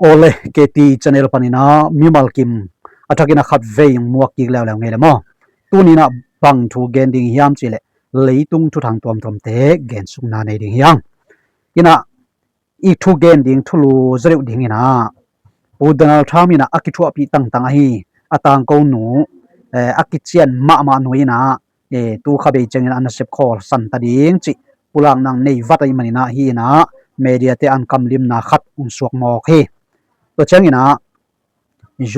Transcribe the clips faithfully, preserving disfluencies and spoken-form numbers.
Awle, K T channel panin ah mimal kim a thakin a khat vei muak kik leuleu ngei le maw? Tuni in ah bang thu gen ding hiam cih leh leitung thuthang tuamtuamte gensukna nei ding hi hang. In ah i thu gen ding thulu zaw deuh ding in ah Pu Donald Trump in ah a kithuahpih tangtang ahi a tangko nu, eh, a kician mahmah nu in ah, eh, tu kha bei ciangin a nasep khawl san ta ding cih pulakna nei vat ahih manin ah hih in ah mediate an kamlimna khat hong suak mawk hi. Tua ciangin ah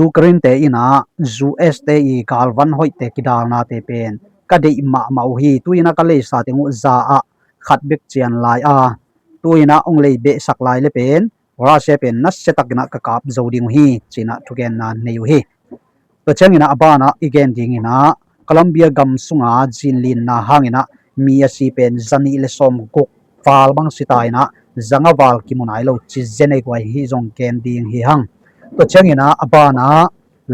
Ukraine te in ah U S te i galvan hoihte kidalnate pen ka deih mahmah uh hi. Tu in ah ka leisa teng uh za ah khat bek cian lai a, tu in ah hong lei behsak lai le pen Russia pen nasia takin ah ka kap zo ding uh hi, ci-in ah thugenna nei uh hi. Tua ciangin ah a banah i gen ding in ah Colombia gam sunga zinlinna hangin ah mi a si pen zanih le sawmguk val bang si ta in ah zanga val kimu nai lo ci zenei guai hi zong gen ding hi hang. Tua ciangin ah a banah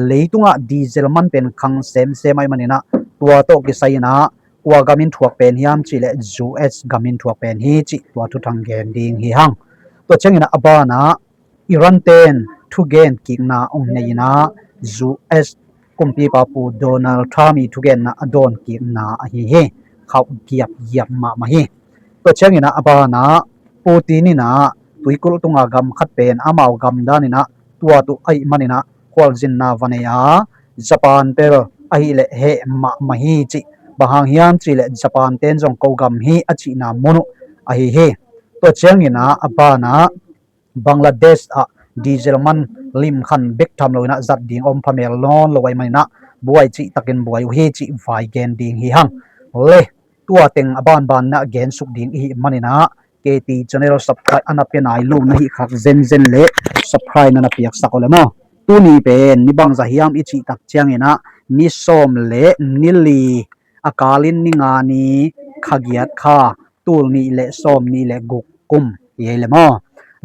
leitungah diesel man pen khang semsem ahih manin ah tua tawh kisai in ah kua gam in thuak pen hiam cih leh U S gam in thuak pen hi cih tua thuthang gen ding hi hang. Tua ciangin ah a banah Iran ten thugen kikna hong nei in ah U S kumpipa Pu Donald Trump i thugenna a dawn kikna ahi hi. Khauh giapgiap mahmah hi. Tua ciangin ah a banah Putin in ah tuikulh tunga gam khat pen amau gam dan in ah tuat uh ahih manin ah khualzinna va nei a, Japan pel ahih leh heh mahmah hi cih. Bang hang hiam cih leh Japan ten zong ko gam hi a cihna mun uh ahi hi. Tua ciangin ah a banah Bangladesh ah diesel man limkhan bek tham lo in ah zat ding om phamel nawn lo ahih manin ah buai cih takin buai uh hi cih vai gen ding hi hang. Le tua teng a banban in ah gensuk ding i hih manin ah K T channel subscribe a na pia nai lo na hih khak zenzen le subscribe na na piaksak uh le maw? Tuni pen ni bangzah hiam i cih tak ciangin ah ni sawm le ni li a kalin ni nga ni kha giat kha tul nih le sawm nih le guk kum hi ei le maw?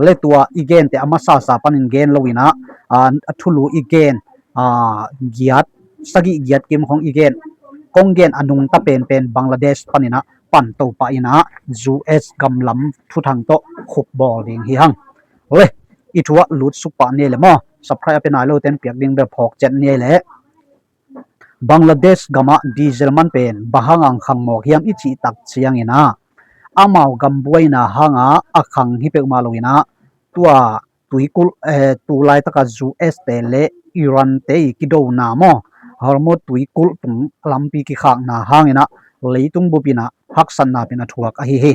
Le tua i gente a masasa panin gen lo in ah, a, a thulu i gen, a, giat, sagih giat kim khong i gen, kong gen a nungta penpen Bangladesh panin ah pan to pah in ah U S gamlam thuthang tawh khup bawl ding hi hang. Le i thu ah lutsuk pah ni ei le maw? Subscribe a pia nai lo ten piak ding bel phawk ciat ni ei le. Bangladesh gamah diesel man pen bang hang ang khang mawk hiam i cih tak ciangin ah amau gam buaina hangah a khang hi peuhmah lo in ah tua tuikulh, eh, tu laitaka U S te le Iran te i kidona maw, Hormuz tuikulh tung lampi kikhakna hangin ah leitung bup in ah haksatna pen a thuak ahi hi.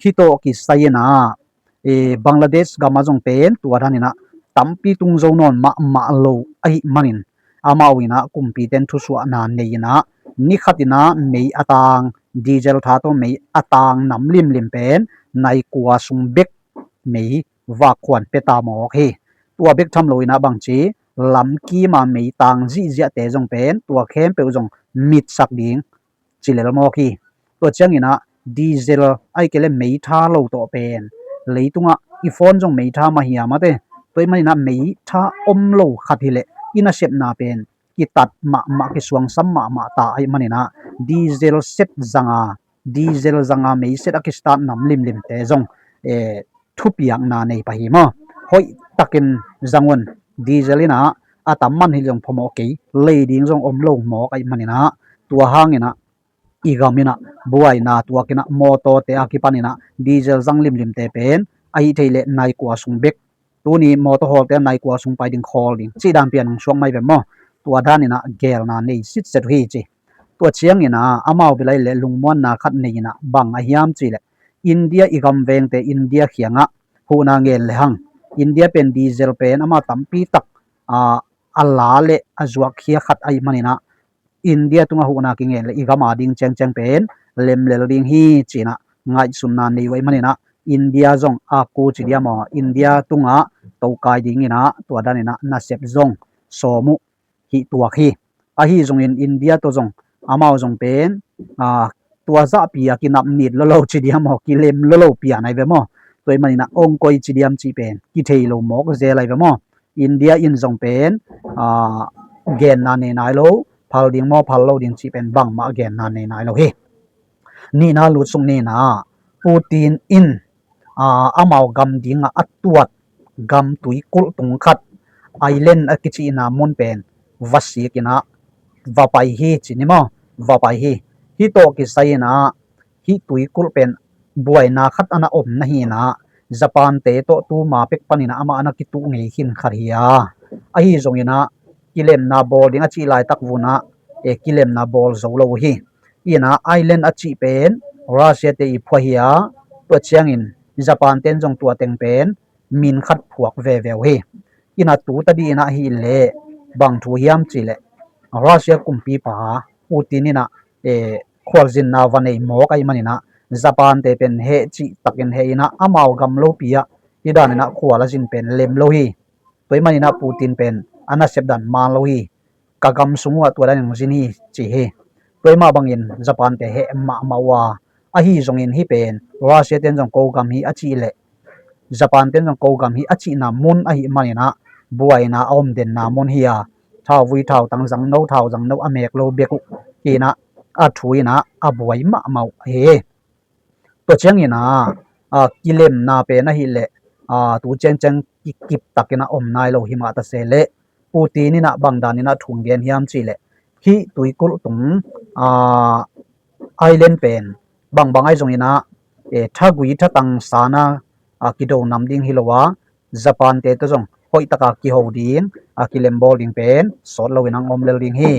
Hih tawh kisai in ah, eh, Bangladesh gamah zong pen tua dan in ah tampi tung zo nawn mahmah lo ahih manin amau in ah kumpiten thusuahna nei in ah ni khat in ah mei a tang, diesel tha tawh mei a tang nam limlim pen nai kua sung bek mei vak khuan pia ta mawk hi. Tua bek tham lo in ah bangci lamkim a mei tang zihziahte zong pen tua khempeuh zong mitsak ding ci lel mawk hi. Tua ciangin ah diesel ahih kei leh mei tha lo tawh pen leitungah i phone zong mei tha mah hiam a te, tua ahih manin ah mei tha om lo khat hi leh i nasepna pen kitat mahmah, kisuangsam mahmah ta ahih manin ah diesel set zanga, diesel zanga mei set a kistart nam limlimte zong, eh, thupiakna nei pah hi maw? Hoih takin zang un, diesel in ah a tam man hi leh zong phamawh kei, lei ding zong om lo mawk ahih manin ah tua hangin ah i gam in ah buaina tuak in ah mawtawte a kipan in ah diesel zang limlimte pen ahih theih leh nai kua sung bek, tuni mawtaw hawlte a nai kua sung pai ding khawl ding cih dan pian hong suak mai ve maw? Tua dan in ah gelna nei sitset uh hi ci. Tua ciangin ah amau bel ahih leh lungmuanna khat nei in ah bang a hiam cih leh India i gam vengte India khiangah huhna ngen le hang. India pen diesel pen amah tampi tak, ah, a la le a zuakkhia khat ahih manin ah India tungah huhna kingen le i gam a ding ciangciang pen lemlel ding hi ci-in ah ngaihsunna nei uh ahih manin ah India zong a ku ci diam aw, India tungah tokai dingin ah tua danin ah nasep zong sawm uh hih tuak hi. Ahi zongin India tawh zong amau zong pen, ah, tua zahpi a kinap nit lolo ci diam aw, kilem lolo pian ahi ve maw? Tua ahih manin ah ong koi ci diam cih pen kithei lo mawk zel ahi ve maw? India in zong pen, ah, genna nei nai lo, phal ding maw, phal lo ding cih pen bangmah genna nei nai lo hi. Nihna lutsuk nihna, Putin in, ah, amau gam dingah a tuat gam tuikulh tung khat, island a kicihna mun pen va sik in ah va pai hi ci ni maw, va pai hi. Hih tawh kisai in ah hih tuikulh pen buaina khat a na om na hi in ah, Japan-te tawh tuma pek panin ah amah a na kituh ngei khin khat hi a, ahi zongin ah kilemna bawl ding a cih laitak vun ah, e, kilemna bawl zo lo uh hi. In ah island a cih pen Russia-te i phuah hi a, tua ciangin Japan-ten zong tua teng pen min khat phuak veve uh hi. In ah tu tadi in ah hi leh bang thu hiam cih leh, Russia kumpipa Putin in ah, e, khualzinna va nei mawk ahih manin ah Japan-te pen heh cih takin heh in ah amau gam lopi ah hih dan in ah khual a zin pen lem lo hi. Tua ahih manin ah Putin pen a nasep dan man lo hi. Ka gam sung uh ah tua dan in hong zin hi ci hi. Tua ahih mah bangin Japan-te heh mahmah uh a, ahi zongin hih pen Russia-ten zong ko gam hi a cih leh, Japan-ten zong ko gam hi a cihna mun ahih manin ah buaina a om denna mun hi a, thauvui thautang zangno, thau zangno a mek lo bek uh hi in ah a thu in ah a buai mahmah uh hi. Tua ciangin ah, a, kilemna pen ahih leh, a, tu ciangciang kikip takin a om nai lo hi mah ta se leh, Putin in ah bang dan in ah thu hong gen hiam cih leh, hih tuikulh tung, a, island pen bangbang ahi zongin ah, e, thagui thatang san a, a, kido nam ding hi lo a, Japan-te tawh zong hoih taka kiho ding, a, kilembawl ding pen sawt loin hong om lel ding hi.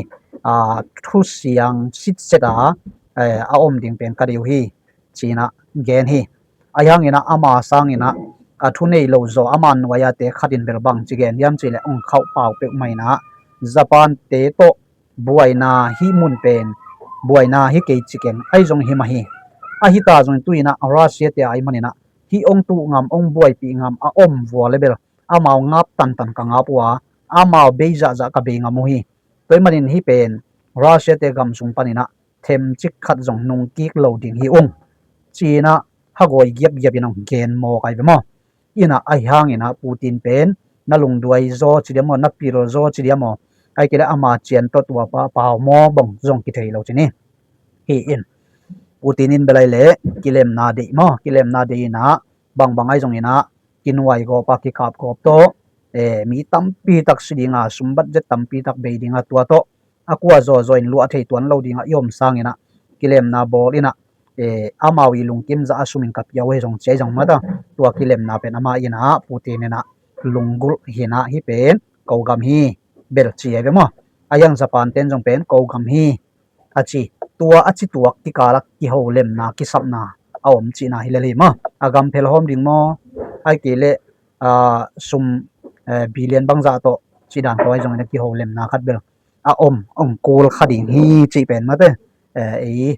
A, thusiang sitset a, e, a om ding pen ka deih uh hi ci in ah gen hi. Ahi hangin ah ama sangin ah a thu nei lo zaw ama nuai-ate khat in bel bang ci gen hiam cih leh, hong khauh pau peuhmah in ah Japan-te tawh buaina hih mun pen buaina hi kei ci keng, ahi zong hi mah hi. Ahi ta zongin tu in ah Russia-te ahih manin ah hih hong tuh ngam, hong buaipih ngam a om vua le bel amau ngap tantan ka ngap uh a, amau bei zahzah ka bei ngam uh hi. Tua ahih manin hih pen Russia-te gam sung panin ah themcik khat zong nungkik lo ding hi ung ci in ah hagawi giapgiap in hong gen mawk ahi ve maw. In ah ahi hangin ah Putin pen na lungduai zaw ci diam maw, na pil zaw ci diam maw, ahih kei leh ama cian tawh tua pa pau maw bang zong kithei lo ci ni. Hi in, Putin in bel ahih leh kilemna deih maw, kilemna deih in ah bangbang ahi zongin ah kinuai gawp a, kikap gawp tawh, e, mi tampi tak si ding a, sum budget tampi tak bei ding a, tua tawh a kua zawzaw in luah thei tuan lo ding a i om sangin ah kilemna bawl in ah, e, amau i lungkim zah a sum in ka pia uh hi zong ci a, hi zong mah ta, tua kilemna pen amah in ah Putin in ah lunggulh hi in ah hih pen ko gam hi bel ci a ve maw. Ahi hang Japan-ten zong pen ko gam hi a ci. Tua a ci tuak kikal ah kiho lemna, kisapna a om cihna hi lel hi maw. A gam phelhawm ding maw, ahih kei leh, a, sum, e, billion bangzah tawh cih dan tawh ahi zongin ah kiho lemna khat bel a om, hong kul kha ding hi cih pen mate, e, ei,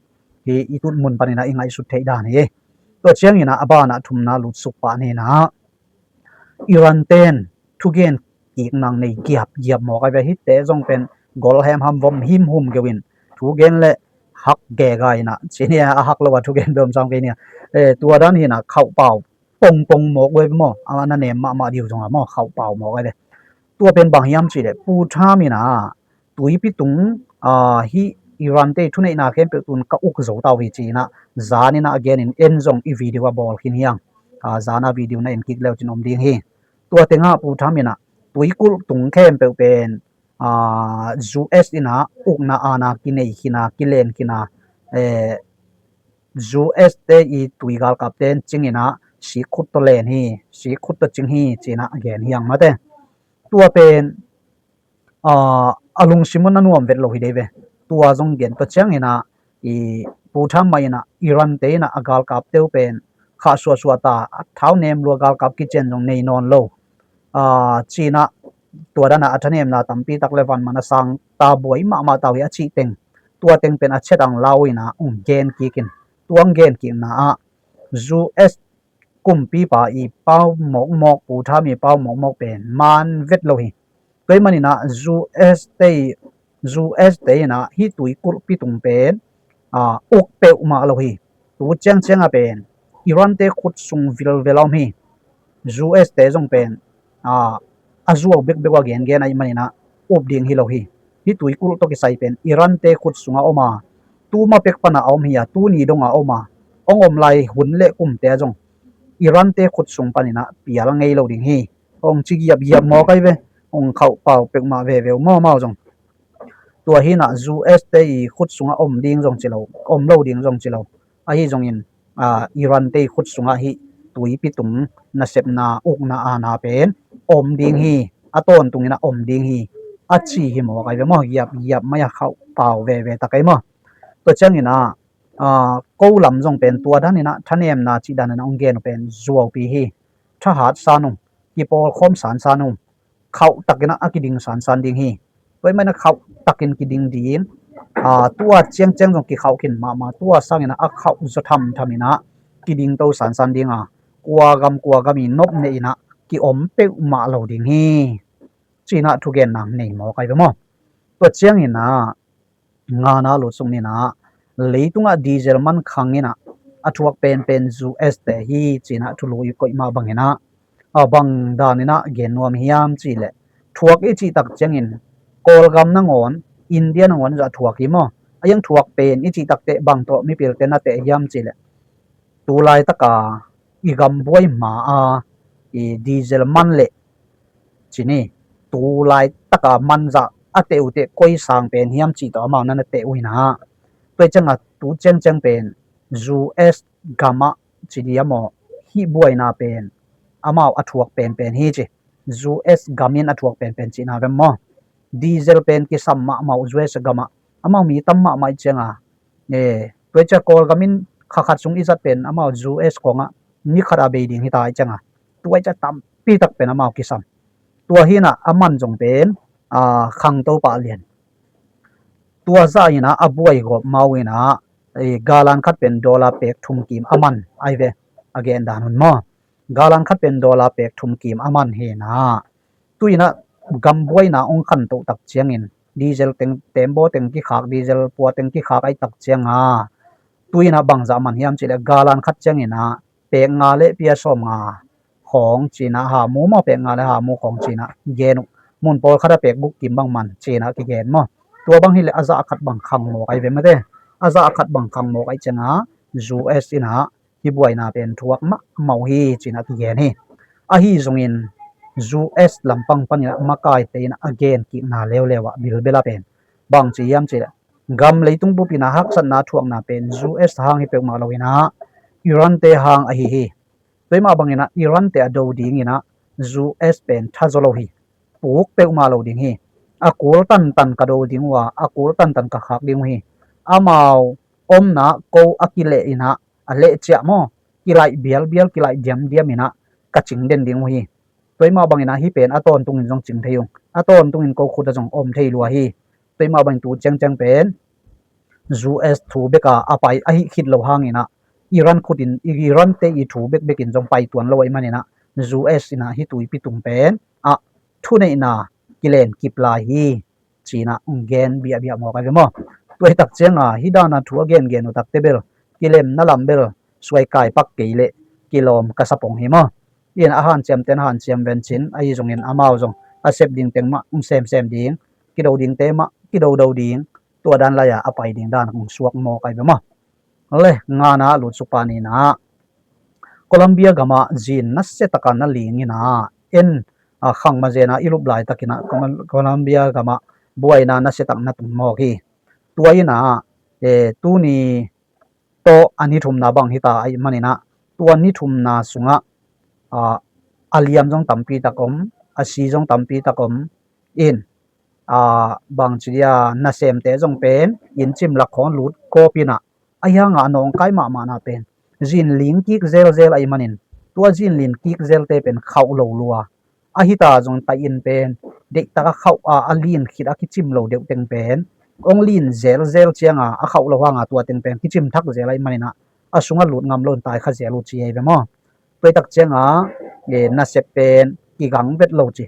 hi i tut mun panin ah i ngaihsut theih dan hi. Tua ciangin ah a ban ah thumna lutsuk pah ni in ah, Iran-ten thugen kik nang nei giapgiap mawk ahi ve. Hihte zong pen gol hemham vom himhum keu in thugen leh hak gega in ah ci ni a, a hak lo a thugen bel om sam kei ni a. E, tua dan hi in ah khauh pau pongpong mawk uh ahi ve maw. A na nem mahmah ding uh zong a maw, khauh pau mawk ahi ve. Tua pen bang hiam cih leh Pu Trump in ah tuipi tung, a, hih Iran-te thuneihna khempeuh tun ka uk zo ta uh hi ci in ah zan in ah a gen in, en zong i video a bawl khin hi hang. A, zan a video na en kik le uh cin om ding hi. Tua teng ah Pu Trump in ah tuikulh tung khempeuh pen, a, U S in ah ukna aana kinei khin a, kilen khin a, e, U S-te i tui galkapten cing in ah sik khut tawh len hi, sik khut tawh cing hi ci in ah a gen hi hang mate. Tua pen, a, a lungsim un a nuam vet lo hi dei ve. Tua zong gen tua ciangin ah i Pu Trump mah in ah Iran-te in ah a galkapte uh pen khah suahsuah ta, a thau nem lua, galkap kician zong nei nawn lo, a, ci in ah tua dan ah a thanemna tampi tak le van man a sang ta, buai mahmah ta uh hi a cih teng, tua teng pen a chet ang lau in ah hong gen kik in. Tua hong gen kikna ah U S kumpipa i pau mawkmawk, Pu Trump i pau mawkmawk pen man vet lo hi. Tua ahih manin ah U S-te, U S-te in ah hih tuikulhpi tung pen, a, uk peuhmah lo hi. Tu ciangciang ah pen Iran-te khut sung vilvel a om hi. U S-te zong pen, a, a zuau bekbek uh a gengen ahih manin ah up ding hi lo hi. Hih tuikulh tawh kisai pen Iran-te khut sungah om a, tuma pek pan ah a om hi a, tuni dongah a om a, hong om lai hun le kumte ah zong Iran-te khut sung panin ah pial ngei lo ding hi. hong ci giapgiap mawk ai ve. Hong khauh pau peuhmah veve uh maw amau zong. Tua hi inah U S te i khut sungah om ding zong ci lo, om lo ding zong ci lo. Ahi zongin Iran te i khut sungah hih tuipi tung nasepna ukna aana pen om ding hi, a tawntung inah om ding hi, a ci hi mawk ai ve maw. Giapgiap mai a khauh pau veve tak ai maw. Tua ciang inah ko lam zong pen tua dan inah thanemna cih dan inah hong gen uh pen zuaupi hi. Thahat san ung, kipawlkhawm sansan ung, khauh tak inah a kiding sansan ding hi. Tua i mai inah khauh takin kiding ding. Tua ciangciang zong kikhauh khin mahmah, tua sang inah a khauh zaw thamtham inah kiding to sansan ding a, kua gam kua gam i nop ne inah kiom peuhmah lo ding hi, ci inah thugenna nei mawk ai ve maw. Tua ciang inah ngana lutsuk ni inah leitungah diesel man khang inah a thuak penpen U S te hi, ci inah thulu i koih mah bang inah a bang dan inah gen nuam hiam cih leh, thuak i cih tak ciangin Kawlgam nangawn, India nangawn zah thuak hi maw. A hiang thuak pen i cih tak teh bang tawh mipilte na teh hiam cih leh, tu laitaka i gam buai hma a i diesel man leh ci ni, tu laitaka man zah a teh uh teh koi sang pen hiam cih tawh amau na na teh uh inah. Tua i ciangah tu ciangciang pen U S gamah ci dia maw, hih buaina pen amau a thuak penpen hi ci. U S gam in a thuak penpen cihna ve maw. Diesel pen kisam mahmah uh U S gamah, amau mi tam mahmah i cianga. Tua i ciah Kawlgam in kha khat sung i zat pen amau U S kawngah ni khat a bei ding hi ta i cianga. Tua i ciah tampi tak pen amau kisam. Tua hi inah a man zong pen khangto pah lian. Tua zah inah a buai gawp mau inah galan khat pen dollar pek thum kim a man ai ve, a gen dan hun maw. Galan khat pen dollar pek thum kim a man hi inah. Tu inah gam buaina hong khantoh tak ciangin diesel teng, tembaw teng kikhak, diesel pua teng kikhak ai tak cianga, tu inah bangzah man hiam cih leh galan khat ciang inah pek nga le pia sawm nga khawng ci inah, hamu maw, pek nga le hamu khawng ci inah gen uh. Mun pawlkhat a pek guk kim bang man ci inah kigen maw. Tua bang hi leh a zah khat bang khang mawk ai ve mate. A zah khat bang khang mawk ai cianga U S inah hih buaina pen thuak mahmah uh hi ci inah kigen hi. Ahi zongin U S lampang pan inah makaite inah a gen kikna leuleu ah bilbel a pen bang ci hiam cih leh, gam leitung bup inah haksatna thuakna pen U S hang hi peuhmah lo inah Iran te hang ahi hi. Tua i mah bang inah Iran te a do ding inah U S pen thazaw lo hi. Puk peuhmah lo ding hi. A kul tantan ka do ding uh a, a kul tantan ka khak ding uh hi. Amau omna ko a kileh inah a leh ciah maw, kilaih bialbial, kilaih diamdiam inah ka cing den ding uh hi. Tua i mah bang inah hih pen a tawntungin zong cing thei ung, a tawntungin ko khut a zong om thei lua hi. Tua i mah bangin tu ciangciang pen U S thu beka a pai ahi khit lo hang inah Iran khut in, Iran te i thu bekbek in zong pai tuan lo ahih man inah U S inah hih tuipi tung pen ah thuneihna kilen kip lai hi, ci inah hong gen biahbiah mawk ai ve maw. Tua hi tak cianga hih dana thu a gengen uh takte bel kilemna lam bel suai kai pak kei leh kilawm ka sa pong hi maw. Inah a hanciam ten hanciam vencin, ahi zongin amau zong a sep ding teng mah hong semsem ding, kido dingte mah kidodo ding, tua dan lai-a a pai ding dan hong suak mawk ai ve maw. Le ngana lutsuk pa ni inah Colombia gamah zin nasia taka na ling inah en, khang mazena i lup laitakinah Colombia gamah buaina nasia tak na tung mawk hi. Tua inah tuni tawh a ni thumna bang hita ahih maninah tua ni thumna sungah a liam zong tampi tak om, a si zong tampi tak om in, bangci dia nasemte zong pen inn cim lak khawng lut kawp inah, ahi hangah a nawngkai mahmahna pen zin ling kik zelzel ahih manin tua zin ling kik zelte pen khauh lo lua. Ahi ta zong taih in pen deihtaka khauh a, a lin khit a kicim lo deuh teng pen hong lin zelzel cianga a khauh lo hanga tua teng pen kicim thak zel ahih maninah a sungah lut ngam lo in tai kha zel uh ci ahi ve maw. Tua i tak cianga nasep pen kigang vet lo ci.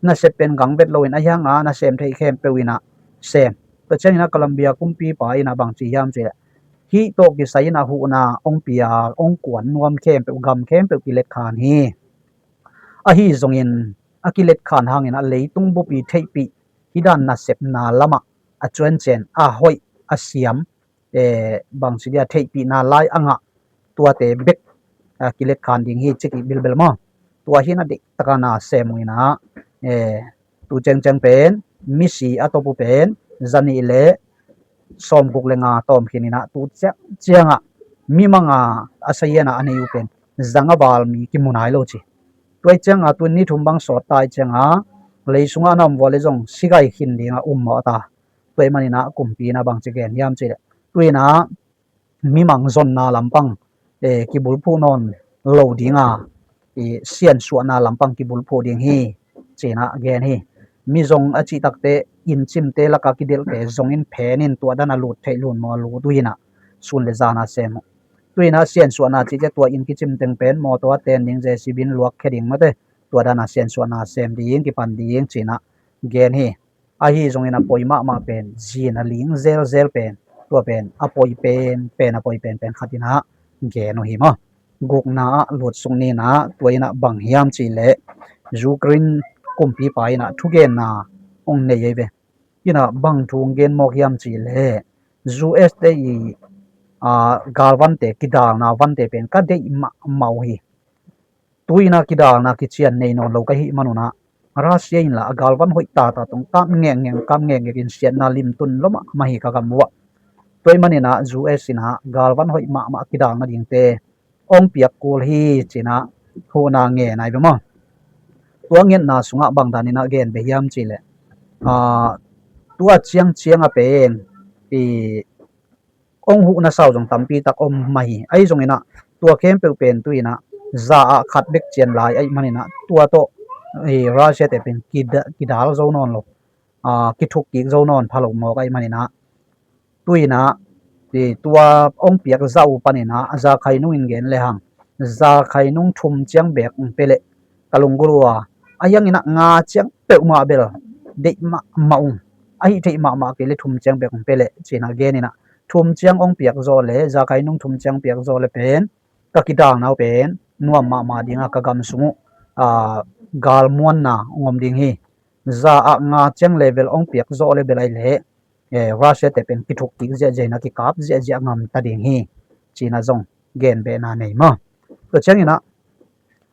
Nasep pen gang vet loin ahi hanga nasem theih khempeuh inah sem. Tua ciangin a Colombia kumpipa inah bangci hiam cih leh, hih tawh kisai inah huhna hong pia, hong kuan nuam khempeuh, gam khempeuh kiletkhan hi. Ahi zongin a kiletkhan hangin a leitung bupi theihpih hih dan nasepna lamah a cuancen a hoih a siam, bangci dia theihpihna lai a ngah tuate bek kiletkhan ding hi ci kik bilbel maw. Tua hi-in ah deihtakin na sem uh in ah, tu ciangciang pen misi a top uh pen zanih le sawmguk le nga tawm khin in ah tu ciangciang ah mimang a, a sayan a a nei uh pen zanga val mi kimu nai lo ci. Tua ahih ciangin tu ni thum bang sawt ta ahih ciangin lei sungah a na om vua le zong sigai khin dingin a um mawk ta. Tua ahih manin ah kumpi in ah bangci gen hiam cih leh, tu in ah mimang zonna lampang kibulphuh nawn lo ding a, siansuahna lampang kibulphuh ding hi, ci-in ah gen hi. Mizong a cih takteh inncimte lakah kidelhte zong in phen in tua dan a lut theih lut maw, lut uh in ah sun le zan a sem uh. Tu in ah siansuahna cih ciang tua inn kicim teng pen mawtaw a ten ding, J C B in luakkhia ding mate, tua dan a siansuahna sem ding, kipan ding ci-in ah gen hi. Ahi zongin a poi mahmah pen, zin a ling zelzel pen, tua pen a poi pen pen, a poi pen pen khat in ah gen uh hi maw. Gukna ah lutsuk ni in ah, tua in ah bang hiam cih leh Ukraine kumpipa in ah thugenna hong nei ahi ve. In ah bang thu hong gen mawk hiam cih leh, U S te i galvante, kidalna vante pen ka deih mahmah uh hi. Tu in ah kidalna kician nei nawn lo ka hih man un ah, Russia in lah a galvan hoih tata tawh kap ngekngek, kap ngekngek in siatna limtun lua mahmah hi ka gam uh ah. Tua ahih manin ah U S in ah galvan hoih mahmah kidalna dingte hong piak kul hi, ci-in ah huhna ngen ahi ve maw. Tua ngetna sungah bang dan in ah gen beh hiam cih leh, tua ciangciang a pen hong huhna sau zong tampi tak om mah hi. Ahi zongin ah tua khempeuh pen tu in ah za ah khat bek cian lai ahih manin ah tua tawh Russia te pen kidal zo nawn lo, kithuk kik zo nawn pha lo mawk ahih manin ah, tu in ah tua hong piak zah uh panin ah, zakhai nung in gen lehang, zakhai nung thum ciang bek hong pia leh ka lunggulh uh a, a hiangin ah nga ciang peuhmah bel deih mahmah ung, ahi theih mahmah kei leh thum ciang bek hong pia leh, ci-in ah gen in ah, thum ciang hong piak zawh leh, zakhai nung thum ciang piak zawh leh pen ka kidalna uh pen nuam mahmah ding a, ka gam sung uh galmuanna hong om ding hi. Za ah nga ciang level hong piak zawh leh bel ahih leh Russia te pen kithuk kik ziahziah in ah, kikap ziahziah ngam ta ding hi, ci-in ah zong gen behna nei maw. Tua ciangin ah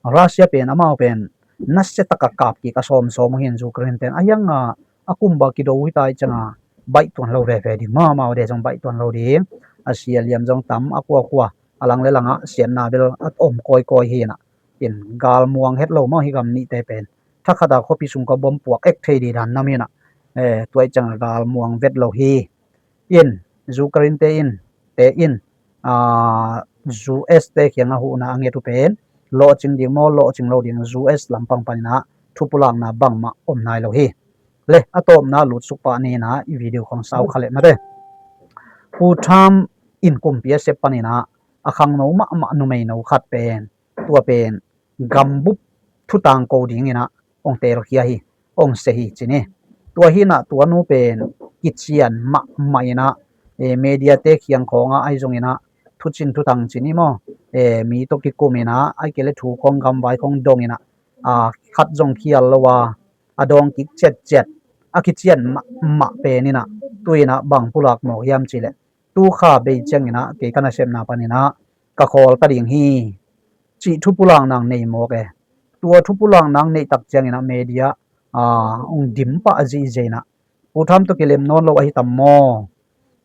Russia pen amau pen nasia takin kap kik a sawmsawm uh hi in, Ukraine ten a hiang a, a kumba kido uh hi ta ahih ciangin baih tuan lo veve ding maw, amau de zong baih tuan lo ding. A si a liam zong tam, a kuakua, a lang le langah siatna bel a om kawikawi hi in ah, in galmuang het lo maw, hih gam nihte pen. Thakhat a khuapi sung ka bom puak ek thei ding dan nam hi in ah, tua ahih ciangin galmuang vet lo hi. In Ukraine te in, te in U S te kiangah huhna a nget uh pen lawhcing ding maw, lawhcing lo ding, U S lampang panin ah thupulakna bangmah om nai lo hi. Le a tawpna lutsuk pah ni in ah i video khawng sau kha leh mate. Pu Trump in kumpi a sep panin ah a khangno mahmah numeino khat pen, tua pen gambup thutang ko dingin ah hong telkhia hi, hong sia hi ci ni. Tua hi in ah tua nu pen kician mahmah in ah, media te kiang khawngah ahi zongin ah thucin thutang ci ni maw, mi tawh kikum in ah, ahih kei leh thu khawng, gamvai khawng dong in ah, khat zong khial lo a, a dawng kik ciatciat, a kician mahmah pen in ah, tu in ah bang pulak mawk hiam cih leh, tu kha bei ciangin ah kei ka nasepna panin ah ka khawl ta ding hi, cih thupulakna nei mawk e. Tua thupulakna neih tak ciangin ah media hong dim pah zihziah in ah, Pu Trump tawh kilem nawn lo ahi tam maw,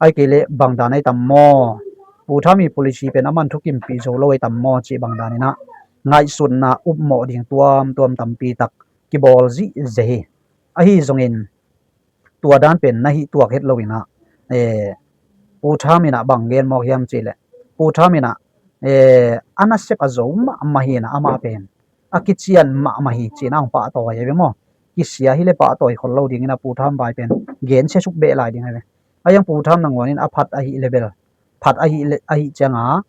ahih kei leh bang dan ahi tam maw, Pu Trump i policy pen aman thukimpih zo lo ahi tam maw, cih bang dan in ah ngaihsutna upmawh ding tuamtuam tampi tak kibawl zihziah hi. Ahi zongin tua dan pen na hih tuak het lo in ah, Pu Trump in ah bang gen mawk hiam cih leh, Pu Trump in ah a nasep a zo mahmah hi in ah, amah pen a kician mahmah hi ci-in ah hong pahtawi ahi ve maw. Kisia hi leh pahtawi khol lo dingin ah Pu Trump vai pen gensia suk beh lai ding ahi ve. A hiang Pu Trump nangawn in a phat ahih leh bel, phat ahih ciangin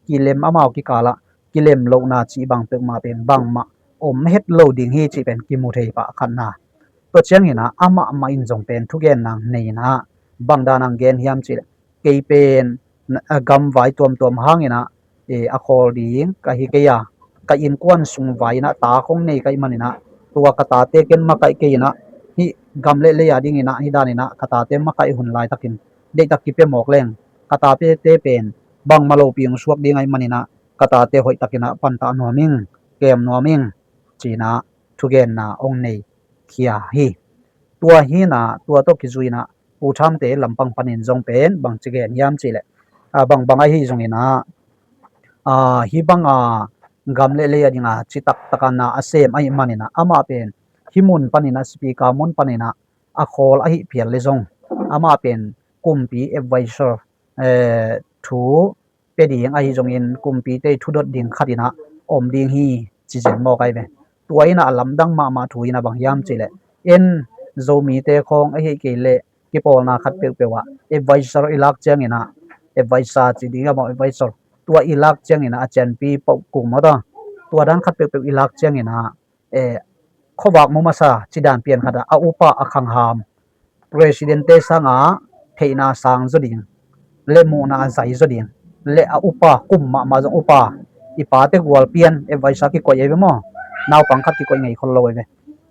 kilem, amau kikalah kilem lohna cih bang peuhmah pen bangmah om het lo ding hi cih pen kimu thei pah khatna. Tua ciangin ah amah mah in zong pen thugenna nei in ah, bang dan a gen hiam cih leh, kei pen gamvai tuamtuam hangin ah a khawl ding ka hi kei a, ka innkuan sung vai in ah ta khawng nei ka hih manin ah, tua ka tate ken makaih kei in ah, hih gam le lei a dingin ah hih danin ah ka tate makaih hun laitakin deihtak kipia mawk leng, ka tate pen bangmah lopi hong suak ding ahih manin ah, ka tate hoihtakin ah pantah nuam ing, kem nuam ing, ci-in ah thugenna hong nei khia hi. Tua hi-in ah tua tawh kizui-in ah Pu Thamte lampang panin zong pen bangci gen hiam cih leh, a, bangbang ahi zongin ah, a, hih bang a gam le lei a ding a citak tak a na a sem ahih manin ah amah pen hih mun panin ah, speaker mun panin ah a khawl ahih phial leh zong amah pen kumpi advisor, eh, thu pia ding ahi zongin kumpite thudot ding khatin ah om ding hi ci zen mawk ahi ve. Tua in ah a lamdang mahmah thu in ah bang hiam cih leh, en Zomite khawng ahih kei leh kipawlna khat peuhpeuh ah advisor i lak ciangin ah, advisor ci ding a maw, advisor, tua i lak ciangin ah a cianpi pau kung maw ta, tua dan khat peuhpeuh i lak ciangin ah, eh, khuavak mu masa ci dan pian khat ah a upa a khangham Presidente sangah theihna sang zaw ding le muhna a zai zaw ding le a upa kum mahmah zong upa, i pate gual pian advisor kikoih ahi ve maw? Naupang khat kikoih ngei khol lo ahi ve.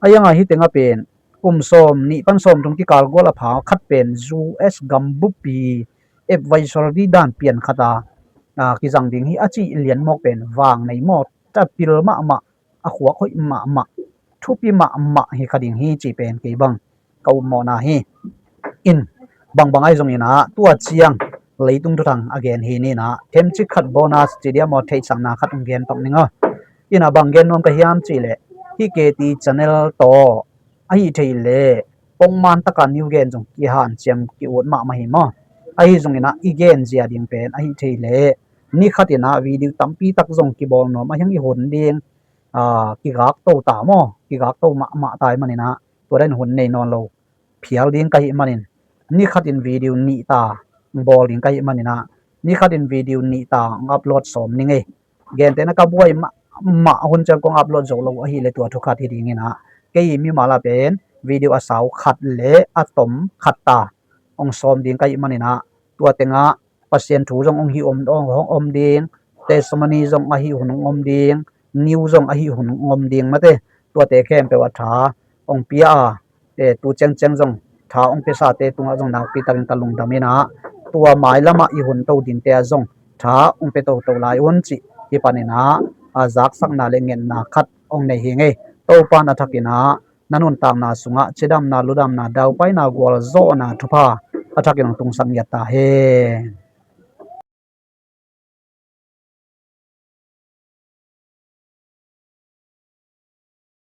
A iangah hih tengah pen kum sawm nih pan sawm thum kikal gual a pha khat pen U S gambupi advisor ding dan pian khat a, a, kizang ding hi a cih lian mawk pen vang nei maw? Ta pil mahmah, a khuak hoih mahmah, thupi mahmah hi kha ding hi cih pen kei bang ka upmawhna hi. In, bangbang ahi zongin ah tua ciang leitung thuthang a gen hi ni-in ah themcik khat bonus ci ding a maw, theihsakna khat hong gen pak ning aw. In ah bang gen nuam ka hiam cih leh, hih K T channel tawh ahih thei leh pongman taka new gen zong kihanciam ki-ut mahmah hi maw. Ahi zongin ah i gen zia ding pen ahih thei leh ni khatin ah video tampi tak zong kibawl nuam a hiang i hun ding, a, kigakto ta maw, kigakto mahmah ta ahih manin ah tua dan hun nei nawn lo phial ding ka hih manin, ni khatin video nih ta bawl ding ka hih manin ah ni khatin video nih ta upload sawm ning ei. Gentehna ka buai mahmah hun ciang kong upload zo lo ahih leh tua thu khat hi dingin ah, kei mimal ah pen video a sau khat le a tom khat ta hong sawm ding ka hih manin ah, tua tengah Pasian thu zong hong hih om, hong om ding, testimony zong ahih hun hong om ding, news zong ahih hun hong om ding mate, tuate khempeuh ah tha hong pia a, eh, tu ciangciang zong tha hong piasate tungah zong nakpi takin ka lungdam in ah, tua mailamah i hun to dingte ah zong tha hong pia toto lai un cih hih panin ah, a, zaksakna le ngetna khat hong nei hi ing ei. Topa in a thakin ah na nuntakna sungah cidamna, ludamna, daupaina, gualzawhna thupha a thakin hong tungsak ngiat ta hen.